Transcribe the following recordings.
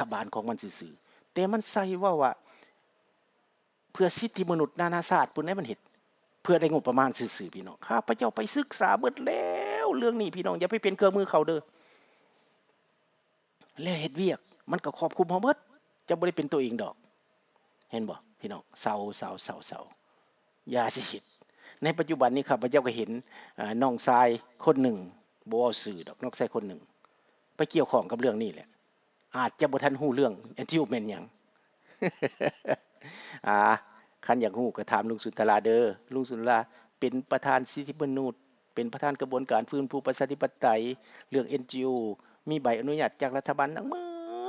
ຖະບານຂອງມັນຊື່ໆ ແຕ່ມັນໃສ່ເວົ້າວ່າ ເພື່ອສິດທິມະນຸດນານາຊາດພຸ້ນໃດ໋ມັນເຮັດ ເພື່ອໄດ້ງົບປະມານຊື່ໆ ພີ່ນ້ອງ. ຂ້າພະເຈົ້າໄປສຶກສາເບິດແລ້ວເລື່ອງນີ້ ພີ່ນ້ອງ ຢ່າໄປເປັນເຄື່ອງມືເຂົາເດີ້. ແລ້ວເຮັດວຽກ ມັນກໍຄອບຄຸມເຮົາເບິດ ເຈົ້າບໍ່ໄດ້ເປັນຕົວເອງດອກ. ເຫັນບໍ່ພີ່ນ້ອງ? ເຊົາ ເຊົາ ເຊົາ ເຊົາ ຢ່າຊິເຮັດ. ໃນປັດຈຸບັນນີ້ ຂ້າພະເຈົ້າກໍເຫັນ ເອີ ນ້ອງຊາຍຄົນໜຶ່ງ ບໍ່ເວົ້າຊື່ດອກ ນ້ອງຊາຍຄົນໜຶ່ງ ໄປກ່ຽວຂ້ອງກັບເລື່ອງນີ້ແຫຼະ. ອາດຈະບໍ່ທັນຮູ້ເລື່ອງ NGO ແມ່ນຫຍັງ. ອາ ຄັນຢາກຮູ້ກໍຖາມລຸງສຸນທະລາເດີ້. ລຸງສຸນທະລາເປັນປະທານສິດທິມະນຸດ ເປັນປະທານກະບວນການຟື້ນຟູປະຊາທິປະໄຕ, ເລື່ອງ NGO ມີໃບອະນຸຍາດຈາກລັດຖະບານທັງໝົ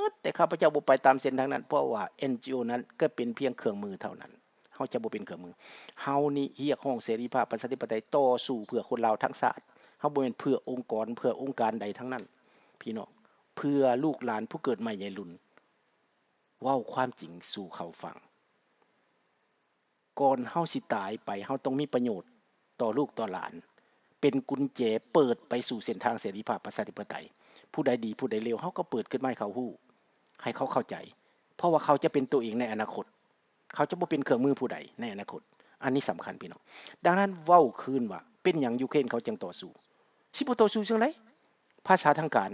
ດ, ແຕ່ຂ້າພະເຈົ້າບໍ່ໄປຕາມເສັ້ນທາງນັ້ນ ເພາະວ່າ NGO ນັ້ນກໍເປັນພຽງເຄື່ອງມືເທົ່ານັ້ນ. ເຮົາຈະບໍ່ເປັນເຄື່ອງມື. ເຮົານີ້ຮຽກຮ້ອງເສລີພາບປະຊາທິປະໄຕ, ຕໍ່ສູ້ເພື່ອຄົນລາວທັງຊາດ. ເຮົາບໍ່ແມ່ນເພື່ອອົງກອນ, ເພື່ອອົງການໃດທັງນັ້ນ ພີ່ນ້ອງ, ເພື່ອລູກຫຼານຜູ້ເກີດໃໝ່ໃຫຍ່ລຸ້ນ. ເວົ້າຄວາມຈິງສູ່ເຂົາຟັງ. ກ່ອນເຮົາຊິຕາຍໄປ, ເຮົາຕ້ອງມີປະໂຫຍດຕໍ່ລູກຕໍ່ຫຼານ, ເປັນກຸນແຈເປີດໄປສູ່ເສັ້ນທາງເສລີພາບປະຊາທິປະໄຕ. ຜູ້ໃດດີ, ຜູ້ໃດເລວ, ເຮົາກໍເປີດຂຶ້ນມາໃຫ້ເຂົາຮູ້, ໃຫ້ເຂົາເຂົ້າໃຈ, ເພາະວ່າເຂົາຈະເປັນຕົວເອງໃນອະນາຄົດ. ເຂົາຈະບໍ່ເປັນເຄື່ອງມືຜູ້ໃດໃນອະນາຄົດ. ອັນນີ້ສຳຄັນ, ພີ່ນ້ອງ. ດັ່ງນັ້ນເວົ້າຄືນວ່າ ເປັນຫຍັງຢູເຄຣນເຂົາຈຶ່ງຕໍ່ສູ້? ຊິບໍ່ຕໍ່ສູ້ຈັ່ງໃດ? ພາສາທາງການ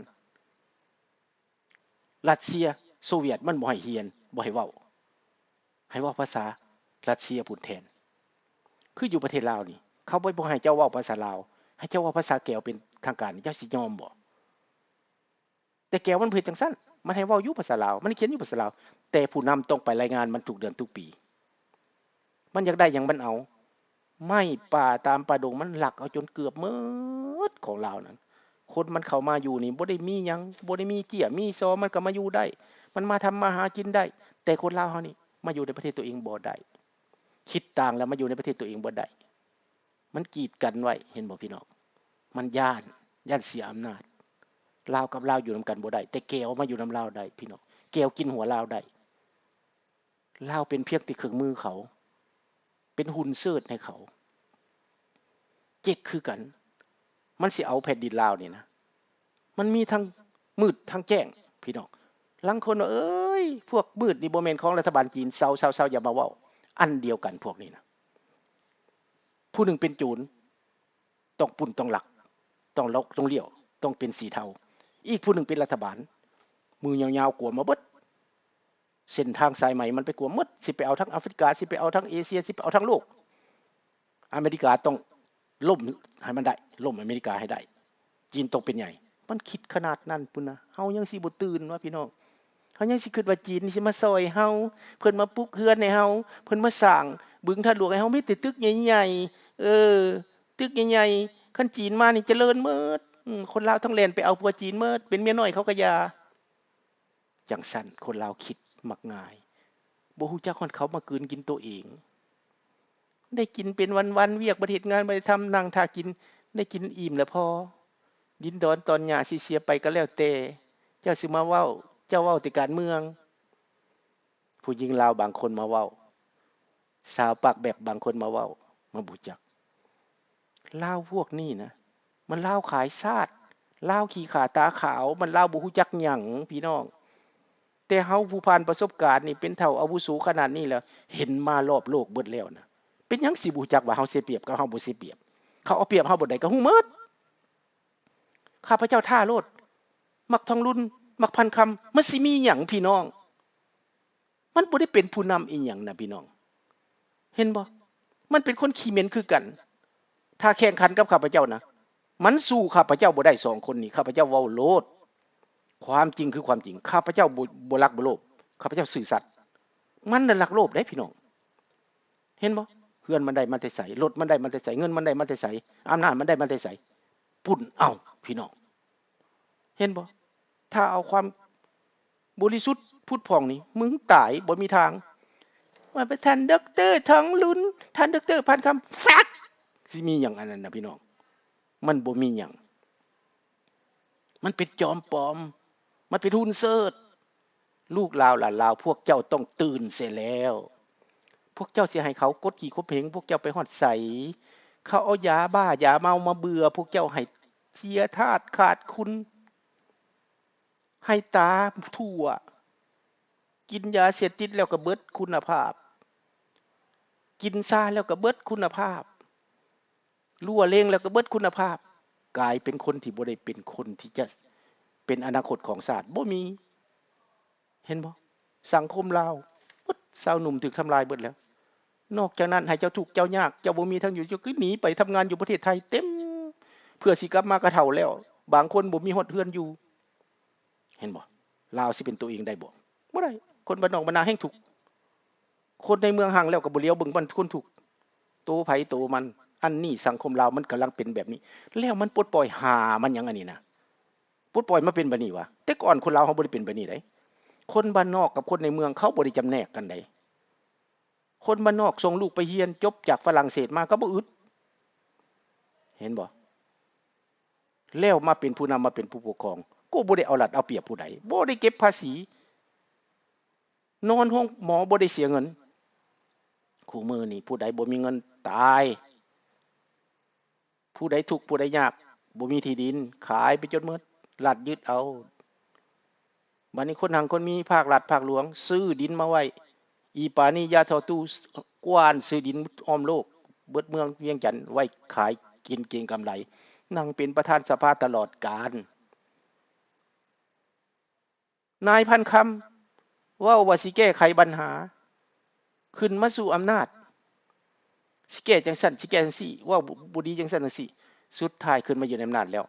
ຣັດເຊຍ ໂຊວຽດ ມັນບໍ່ໃຫ້ຮຽນ, ບໍ່ໃຫ້ເວົ້າ, ໃຫ້ເວົ້າພາສາຣັດເຊຍພຸ້ນແທນ. ຄືຢູ່ປະເທດລາວນີ້ ເຂົາບໍ່ ບໍ່ໃຫ້ເຈົ້າເວົ້າພາສາລາວ, ໃຫ້ເຈົ້າເວົ້າພາສາແກວເປັນທາງການ, ເຈົ້າຊິຍອມບໍ່? ແຕ່ແກວມັນບໍ່ເຮັດຈັ່ງຊັ້ນ, ມັນໃຫ້ເວົ້າຢູ່ພາສາລາວ, ມັນໃຫ້ຂຽນຢູ່ພາສາລາວ, ແຕ່ຜູ້ນຳຕ້ອງໄປລາຍງານມັນທຸກເດືອນທຸກປີ. ມັນຢາກໄດ້ຫຍັງມັນເອົາ, ໄມ້ປ່າຕາມປ່າດົງມັນລັກເອົາຈົນເກືອບໝົດຂອງລາວນັ້ນ. ຄົນມັນເຂົ້າມາຢູ່ນີ້ບໍ່ໄດ້ມີຫຍັງ, ບໍ່ໄດ້ມີເຈ້ຍມີຊໍ, ມັນກໍມາຢູ່ໄດ້, ມັນມາທຳມາຫາກິນໄດ້, ແຕ່ຄົນລາວເຮົານີ້ມາຢູ່ໃນປະເທດຕົວເອງບໍ່ໄດ້, ຄິດຕ່າງແລ້ວມາຢູ່ໃນປະເທດຕົວເອງບໍ່ໄດ້. ມັນກີດກັນໄວ້, ເຫັນບໍ່ພີ່ນ້ອງ? ມັນຢ້ານ, ຢ້ານເສຍອຳນາດ. ລາວກັບລາວຢູ່ນຳກັນບໍ່ໄດ້, ແຕ່ແກວມາຢູ່ນຳລາວໄດ້ພີ່ນ້ອງ, ແກວກິນຫົວລາວໄດ້. ລາວເປັນພຽງແຕ່ເຄື່ອງມືເຂົາ, ເປັນຫຸ່ນເຊີດໃຫ້ເຂົາ. ເຈັກຄືກັນ, ມັນຊິເອົາແຜ່ນດິນລາວນີ້ນະ. ມັນມີທັງມືດທັງແຈ້ງ ພີ່ນ້ອງ. ລາງຄົນວ່າ ເອີຍ ພວກມືດນີ້ບໍ່ແມ່ນຂອງລັດຖະບານຈີນ, ເຊົາໆໆ ຢ່າມາເວົ້າ. ອັນດຽວກັນພວກນີ້ນະ. ຜູ້ໜຶ່ງເປັນໂຈນ, ຕ້ອງປຸ້ນ, ຕ້ອງລັກ, ຕ້ອງລັອກ, ຕ້ອງລ້ຽວ, ຕ້ອງເປັນສີເທົາ. ອີກຜູ້ໜຶ່ງເປັນລັດຖະບານ, ມືຍາວໆ ກວມມາເບິດ. ເສັ້ນທາງສາຍໄໝມັນໄປກວມໝົດ, ຊິໄປເອົາທັງອາຟຣິກາ, ຊິໄປເອົາທັງເອເຊຍ, ຊິໄປເອົາທັງໂລກ. ອາເມລິກາຕ້ອງລົ້ມໃຫ້ມັນໄດ້, ລົ້ມອາເມລິກາໃຫ້ໄດ້. ຈີນຕ້ອງເປັນໃຫຍ່. ມັນຄິດຂະໜາດນັ້ນພຸ້ນນະ, ເຮົາຍັງຊິບໍ່ຕື່ນວະ ພີ່ນ້ອງ? ເຮົາຍັງຊິຄິດວ່າຈີນນີ້ຊິມາຊ່ອຍເຮົາ, ເພິ່ນມາປຸກເຮືອນໃຫ້ເຮົາ, ເພິ່ນມາສ້າງບຶງທາດຫຼວງໃຫ້ເຮົາ, ມີແຕ່ຕຶກໃຫຍ່ໆ, ເອີ, ຕຶກໃຫຍ່ໆ. ຄັນຈີນມານີ້ຈະເລີນໝົດ. ອືມ, ຄົນລາວທັງແລ່ນໄປເອົາຜົວຈີນໝົດ, ເປັນເມຍນ້ອຍເຂົາກໍຢ່າ. ຈັ່ງຊັ້ນ ຄົນລາວຄິດມັກງ່າຍ, ບໍ່ຮູ້ຈັກຮອດເຂົາມາກືນກິນໂຕເອງ. ໄດ້ກິນເປັນວັນໆ, ວຽກບໍ່ໄດ້ເຮັດງານບໍ່ໄດ້ທຳ, ນັ່ງຖ້າກິນ, ໄດ້ກິນອີ່ມແລ້ວພໍ. ດິນດອນຕອນຫຍ້າຊິເສຍໄປກໍແລ້ວແຕ່, ເຈົ້າຊິມາເວົ້າ, ເຈົ້າເວົ້າແຕ່ການເມືອງ. ຜູ້ຍິງລາວບາງຄົນມາເວົ້າ, ຊາວປາກແບບບາງຄົນມາເວົ້າ, ມາບໍ່ຮູ້ຈັກ. ລາວພວກນີ້ນະ ມັນລາວຂາຍຊາດ, ລາວຂີ້ຂ້າຕາຂາວ, ມັນລາວບໍ່ຮູ້ຈັກຫຍັງ ພີ່ນ້ອງ. ແຕ່ເຮົາຜູ້ຜ່ານປະສົບການນີ້ ເປັນເຖົ້າອາວຸໂສຂະໜາດນີ້ແລ້ວ, ເຫັນມາລອບໂລກເບິດແລ້ວນະ. ເປັນຫຍັງຊິບໍ່ຮູ້ຈັກວ່າເຮົາເສຍປຽບກັບເຮົາບໍ່ເສຍປຽບ? ເຂົາເອົາປຽບເຮົາບ່ອນໃດກໍຮູ້ໝົດ. ຂ້າພະເຈົ້າທ້າໂລດ, ມັກທອງລຸນ, ມັກພັນຄຳ, ມັນຊິມີຫຍັງ ພີ່ນ້ອງ? ມັນບໍ່ໄດ້ເປັນຜູ້ນຳອີ່ຫຍັງນະ ພີ່ນ້ອງ. ເຫັນບໍ່? ມັນເປັນຄົນຂີ້ເໝັນຄືກັນ. ຖ້າແຂ່ງຂັນກັບຂ້າພະເຈົ້ານະ, ມັນສູ້ຂ້າພະເຈົ້າບໍ່ໄດ້ສອງຄົນນີ້. ຂ້າພະເຈົ້າເວົ້າໂລດ. ຄວາມຈິງຄືຄວາມຈິງ. ຂ້າພະເຈົ້າບໍ່, ບໍ່ລັກບໍ່ໂລບ. ຂ້າພະເຈົ້າຊື່ສັດ. ມັນນະລັກໂລບເດ້ ພີ່ນ້ອງ. ເຫັນບໍ່? ເຮືອນມັນໄດ້ມາແຕ່ໃສ? ລົດມັນໄດ້ມາແຕ່ໃສ? ເງິນມັນໄດ້ມາແຕ່ໃສ? ອຳນາດມັນໄດ້ມາແຕ່ໃສ? ປຸ້ນເອົາ ພີ່ນ້ອງ. ເຫັນບໍ່? ຖ້າເອົາຄວາມບໍລິສຸດຜຸດຜ່ອງນີ້ ມຶງຕາຍບໍ່ມີທາງ. ວ່າໄປທ່ານດັອກເຕີທອງລຸນ, ທ່ານດັອກເຕີພັນຄຳ, ແຟກ! ຊິມີຫຍັງອັນນັ້ນນະ ພີ່ນ້ອງ? ມັນບໍ່ມີຫຍັງ. ມັນເປັນຈອມປອມ, ມັນເປັນຫຸ່ນເຊີດ. ລູກຫຼານຫຼານລາວ, ພວກເຈົ້າຕ້ອງຕື່ນເສຍແລ້ວ. ພວກເຈົ້າຊິໃຫ້ເຂົາກົດຂີ່ຂົ່ມເຫງພວກເຈົ້າໄປຮອດໃສ? ເຂົາເອົາຢາບ້າຢາເມົາມາເບື່ອພວກເຈົ້າໃຫ້ເສຍທາດຂາດຄຸນ, ໃຫ້ຕາທົ່ວ, ກິນຢາເສບຕິດແລ້ວກໍເບິດຄຸນນະພາບ, ກິນຊາແລ້ວກໍເບິດຄຸນນະພາບ, ລົວເລັງແລ້ວກໍເບິດຄຸນນະພາບ, ກາຍເປັນຄົນທີ່ບໍ່ໄດ້ເປັນຄົນທີ່ຈະເປັນອະນາຄົດຂອງຊາດ, ບໍ່ມີ. ເຫັນບໍ່? ສັງຄົມລາວ ເບິດ ຊາວໜຸ່ມຖືກທຳລາຍເບິດແລ້ວ. ນອກຈາກນັ້ນ ໃຫ້ເຈົ້າທຸກເຈົ້າຍາກ, ເຈົ້າບໍ່ມີທາງຢູ່, ເຈົ້າກໍໜີໄປທຳງານຢູ່ປະເທດໄທເຕັມ ເພື່ອຊິກັບມາກໍເຖົ້າແລ້ວ, ບາງຄົນບໍ່ມີຮອດເຮືອນຢູ່. ເຫັນບໍ່? ລາວຊິເປັນໂຕເອງໄດ້ບໍ່? ບໍ່ໄດ້. ຄົນບ້ານນອກບ້ານນາແຮ່ງທຸກ. ຄົນໃນເມືອງຮັ່ງແລ້ວກໍບໍ່ຫຼຽວເບິ່ງບັນຄົນທຸກ, ໂຕໃຜໂຕມັນ. ອັນນີ້ສັງຄົມລາວມັນກຳລັງເປັນແບບນີ້ ແລ້ວມັນປົດປ່ອຍຫາມັນຫຍັງອັນນີ້ນະ? ປົດປ່ອຍມາເປັນແບບນີ້ຫວາ? ແຕ່ກ່ອນຄົນລາວເຮົາບໍ່ໄດ້ເປັນແບບນີ້ໃດ໋. ຄົນບ້ານນອກກັບຄົນໃນເມືອງເຂົາບໍ່ໄດ້ຈຳແນກກັນໃດ໋. ຄົນບ້ານນອກສົ່ງລູກໄປຮຽນ ຈົບຈາກຝຣັ່ງເສດມາກໍບໍ່ອຶດ. ເຫັນບໍ່? ແລ້ວມາເປັນຜູ້ນຳ ມາເປັນຜູ້ປົກຄອງ ກໍບໍ່ໄດ້ເອົາລັດເອົາປຽບຜູ້ໃດ, ບໍ່ໄດ້ເກັບພາສີ. ນອນໂຮງໝໍບໍ່ໄດ້ເສຍເງິນ. ຄູ່ມື້ນີ້ຜູ້ໃດບໍ່ມີເງິນຕາຍ, ຜູ້ໃດທຸກຜູ້ໃດຍາກ ບໍ່ມີທີ່ດິນ ຂາຍໄປຈົນໝົດ, ລັດຍຶດເອົາ. ບັດນີ້ຄົນຮັ່ງຄົນມີ ພາກລັດພາກຫຼວງຊື້ດິນມາໄວ້ ອີ່ປານີ້ຢ່າທໍ່ຕູ້ກວ້ານຊື້ດິນອ້ອມໂລກ ເບິດເມືອງວຽງຈັນ ໄວ້ຂາຍກິນເກັງກຳໄລ, ນັ່ງເປັນປະທານສະພາຕະຫຼອດການ. ນາຍພັນຄຳເວົ້າວ່າຊິແກ້ໄຂບັນຫາ, ຂຶ້ນມາສູ່ອຳນາດ ຊິແກ້ຈັ່ງຊັ້ນ ຊິແກ້ຈັ່ງຊີ້, ເວົ້າບໍ່ດີຈັ່ງຊັ້ນຈັ່ງຊີ້, ສຸດທ້າຍຂຶ້ນມາຢູ່ໃນອຳນາດແລ້ວ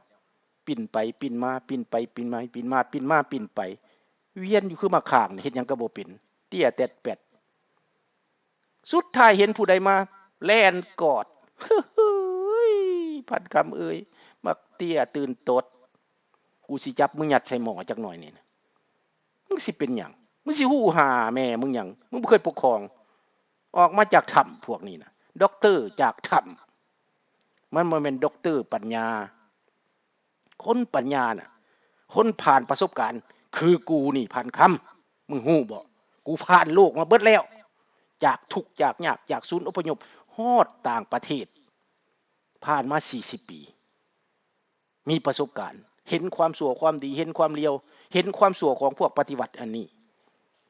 ປິ່ນໄປປິ່ນມາ ປິ່ນໄປປິ່ນມາ ປິ່ນມາປິ່ນມາປິ່ນໄປ ວຽນຢູ່ຄືໝາກຂ່າງ ເຮັດຫຍັງກໍບໍ່ເປັນ ເຕ້ຍແຕດແປດ. ສຸດທ້າຍເຫັນຜູ້ໃດມາແລ່ນກອດ, ເຮີ້ຍ ພັນຄຳເອີຍ ບັກເຕ້ຍຕື່ນຕົດ, ກູຊິຈັບມຶງຍັດໃສ່ໝໍຈັກໜ່ອຍນີ້ນະ. ມຶງຊິເປັນຫຍັງ? ມຶງຊິຮູ້ຫາແມ່ມຶງຫຍັງ? ມຶງບໍ່ເຄີຍປົກຄອງ. ອອກມາຈາກຖ້ຳພວກນີ້ນະ, ດັອກເຕີຈາກຖ້ຳ, ມັນບໍ່ແມ່ນດັອກເຕີປັນຍາ. ຄົນປັນຍານະ, ຄົນຜ່ານປະສົບການຄືກູນີ້ ພັນຄຳ, ມຶງຮູ້ບໍ່? ກູຜ່ານໂລກມາເບິດແລ້ວ, ຈາກທຸກຈາກຍາກ, ຈາກສູນອົບພະຍົບ ຮອດຕ່າງປະເທດ, ຜ່ານມາສີ່ສິບປີ. ມີປະສົບການ ເຫັນຄວາມຊົ່ວຄວາມດີ ເຫັນຄວາມລຽວ ເຫັນຄວາມຊົ່ວຂອງພວກປະຕິວັດອັນນີ້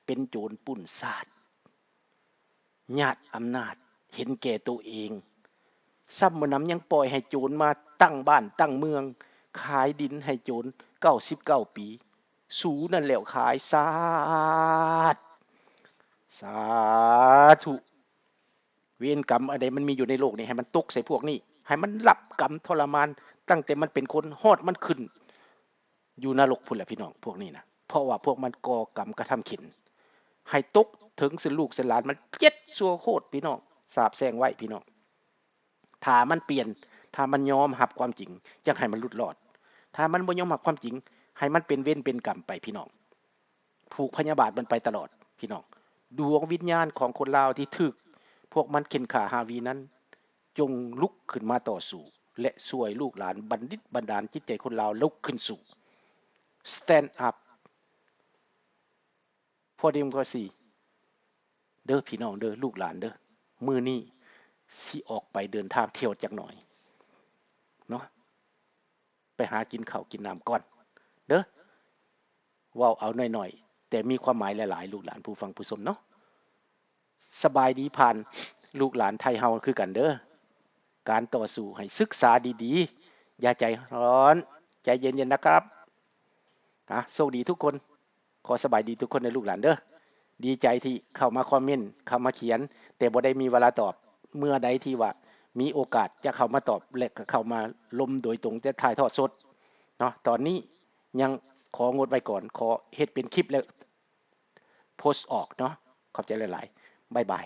ເປັນໂຈນປຸ້ນຊາດ ຍາດອຳນາດ ເຫັນແກ່ໂຕເອງ. ຊ້ຳບໍ່ໜຳຍັງປ່ອຍໃຫ້ໂຈນມາຕັ້ງບ້ານຕັ້ງເມືອງ ຂາຍດິນໃຫ້ໂຈນເກົ້າສິບເກົ້າປີ. ສູນັ້ນແຫຼ້ວຂາຍຊາດ. ສາທຸ. ເວນກຳອັນໃດມັນມີຢູ່ໃນໂລກນີ້ ໃຫ້ມັນຕົກໃສ່ພວກນີ້ ໃຫ້ມັນຮັບກຳທໍລະມານ ຕັ້ງແຕ່ມັນເປັນຄົນຮອດມັນຂຶ້ນຢູ່ນະລົກພຸ້ນແຫຼະພີ່ນ້ອງ ພວກນີ້ນະ. ເພາະວ່າພວກມັນກໍ່ກຳກະທຳເຂັນ ໃຫ້ຕົກເຖິງເຊັ່ນລູກເຊັ່ນຫຼານມັນເຈັດຊົ່ວໂຄດພີ່ນ້ອງ. ສາບແຊ່ງໄວ້ພີ່ນ້ອງ. ຖ້າມັນປ່ຽນ ຖ້າມັນຍອມຮັບຄວາມຈິງ ຈັ່ງໃຫ້ມັນຫຼຸດລອດ. ຖ້າມັນບໍ່ຍອມຮັບຄວາມຈິງ ໃຫ້ມັນເປັນເວນເປັນກຳໄປພີ່ນ້ອງ. ຜູກພະຍາບາດມັນໄປຕະຫຼອດພີ່ນ້ອງ. ດວງວິນຍານຂອງຄົນລາວທີ່ຖືກພວກມັນເຂັ່ນຂ້າຮາວີນັ້ນ ຈົ່ງລຸກຂຶ້ນມາຕໍ່ສູ້ ແລະ ຊ່ວຍລູກຫຼານບັນດິດບັນດານຈິດໃຈຄົນລາວລຸກຂຶ້ນສູ້. Stand up for democracy ເດີພີ່ນ້ອງເດີ ລູກຫຼານເດີ. ມື້ນີ້ຊິອອກໄປເດີນທາງທ່ຽວຈັກໜ່ອຍເນາະ. ໄປຫາກິນເຂົ້າກິນນ້ຳກ່ອນເດີ. ເວົ້າເອົາໜ້ອຍໆ ແຕ່ມີຄວາມໝາຍຫຼາຍໆ ລູກຫຼານຜູ້ຟັງຜູ້ຊົມເນາະ. ສະບາຍດີຜ່ານລູກຫຼານໄທເຮົາຄືກັນເດີ. ການຕໍ່ສູ້ໃຫ້ສຶກສາດີໆ ຢ່າໃຈຮ້ອນ ໃຈເຢັນໆ ນະຄັບ. ອາ ໂຊກດີທຸກຄົນ. ຂໍສະບາຍດີທຸກຄົນເດີລູກຫຼານເດີ. ດີໃຈທີ່ເຂົ້າມາຄອມເມັນ ເຂົ້າມາຂຽນ ແຕ່ບໍ່ໄດ້ມີເວລາຕອບ. ເມື່ອໃດທີ່ວ່າມີໂອກາດຈະເຂົ້າມາຕອບ ແລະ ກໍເຂົ້າມາລົມໂດຍຕົງ ແຕ່ຖ່າຍທອດສົດເນາະ. ຕອນນີ້ຍັງຂໍງົດໄວ້ກ່ອນ ຂໍເຮັດເປັນຄລິບ ແລະ ໂພສອອກເນາະ. ຂອບໃຈຫຼາຍໆ. ບາຍບາຍ.